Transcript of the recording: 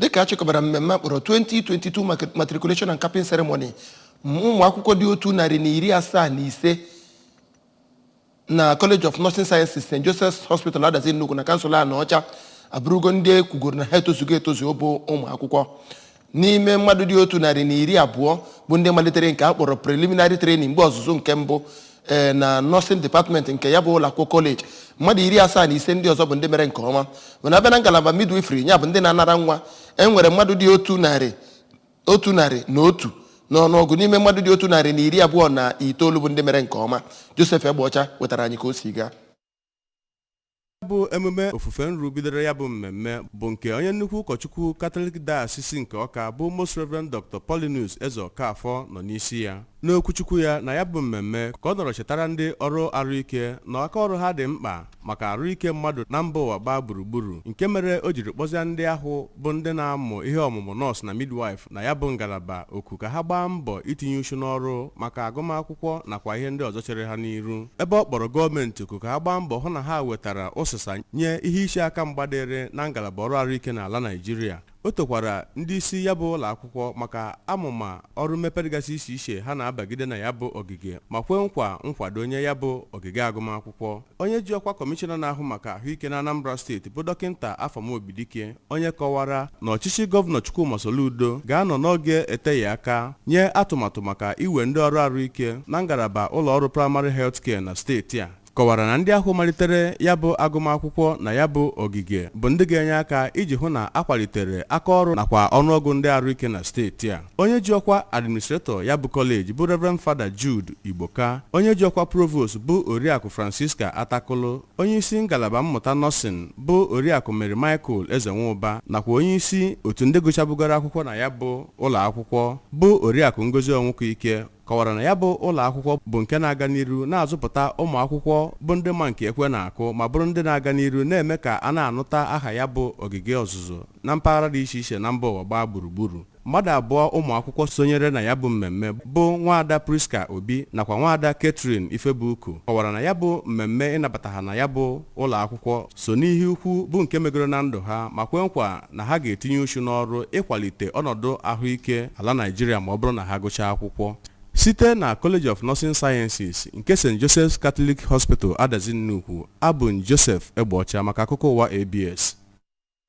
Dịka a chịkọbara mmemme akpọrọ 2022 Matriculation and Capping Ceremony, ụmụ akwụkwọ dị 175 na College of Nursing Sciences, St. Joseph's Hospital, Adazi Nnukwu, na kansụl Anaọcha abụrụgo ndị ekwugoro na ha etozugo etozu bụ ụmụ akwụkwọ. N'ime mmadụ dị 120 bụ ndị malitere nke a kpọrọ preliminary training, mgbe ọzụzụ nke mbụ ee na nursing department nke ya bụ ụlọ akwụkwọ kọleji, mmadụ 75 ndị ọzọ bụ ndị mere nke ọma. Mana abịa na ngalaba midwifery, ya bụ ndị na-anara nwa, e nwere mmadụ dị 100, 101 n'ọnụọgụ n'ime mmadụ dị 129 bụ ndị mere nke ọma. Joseph Egbeọcha wetara anyị ka o si gaa. Bụ emume ofufe nru bidoro ya bụ mmemme bụ nke onye nnukwu ụkọchukwu Katọlik Diocese nke Ọka bụ Most Reverend Dr. Paulinus Eze Okafọ nọ n'isi ya. N'okwuchukwu ya na ya bụ mmemme ka ọ nọrọ chetara ndị ọrụ arụike na aka ọrụ ha dị mkpa maka arụike mmadụ na mba ụwa gbaa gburugburu, nke mere o jiri kpọzie ndị ahụ bụ ndị na-amụ ihe ọmụmụ nọọsụ na midwife na ya bụ ngalaba oku ka ha gbaa mbọ itinye uchu n'ọrụ maka agụmakwụkwọ nakwa ihe ndị ọzọ chere ha n'iru, ebe ọ kpọrọ gọọmenti oku ka ha gbaa mbọ hụ na ha wetara ụsịsa nye ihe isi aka mgba dịrị na ngalaba ọrụ arụike n'ala Naịjirịa. O tokwara ndị isi ya bụ ụlọ akwụkwọ maka amụma ọrụ mmepe dịgasị iche iche ha na-abagide na ya bụ ogige, ma kwee nkwa nkwado nye ya bụ ogige agụmakwụkwọ. Onye ji ọkwa kọmishọna na-ahụ maka ahụike na Anambra Steeti bụ Dọkịnta Afam Obidike, onye kọwara na ọchịchị Gọvanọ Chukwuma Soludo ga-anọ n'oge eteghị aka nye atụmatụ maka iwe ndị ọrụ arụike na ngalaba ụlọ ọrụ primary health care na steeti a, kọwara na ndị ahụ malitere ya bụ agụmakwụkwọ na ya bụ ogige bụ ndị ga-enye aka iji hụ na akwalitere aka ọrụ nakwa ọnụọgụ ndị arụike na steeti a. Onye ji ọkwa administrator ya bụ kọleji bụ Reverend Fada Jude Igboka, onye ji ọkwa provost bụ Oriakụ Francisca Atakulu, onye isi ngalaba mmụta nursing bụ Oriakụ Mary Michael Ezenwụba, nakwa onye isi otu ndị gụchabugoro akwụkwọ na ya bụ ụlọ akwụkwọ bụ Oriakụ Ngozi Onwuka kọwara na ya bụ ụlọ akwụkwọ bụ nke na-aga n'iru na-azụpụta ụmụ akwụkwọ bụ ndị ma nke ekwe na-akụ, ma bụrụ ndị na-aga n'iru na-eme ka a na-anụta aha ya bụ ogige ọzụzụ na mpaghara dị iche iche na mba ụwa gbaa gburugburu. Mmadụ abụọ ụmụ akwụkwọ sonyere na ya bụ mmemme bụ Nwaada Priska Obi nakwa Nwaada Catherine Ifebuku kọwara na ya bụ mmemme ịnabata ha na ya bụ ụlọ akwụkwọ so n'ihe ukwu bụ nke megoro na ndụ ha, ma kwe nkwa na ha ga-etinye uchu n'ọrụ ịkwalite ọnọdụ ahụike ala Naịjirịa ma ọ bụrụ na ha gụchaa akwụkwọ. Site na College of Nursing Sciences nke St. Joseph's Catholic Hospital, Adazi Nnukwu, abụ Joseph Egbeọcha maka akụkọ ụwa ABS.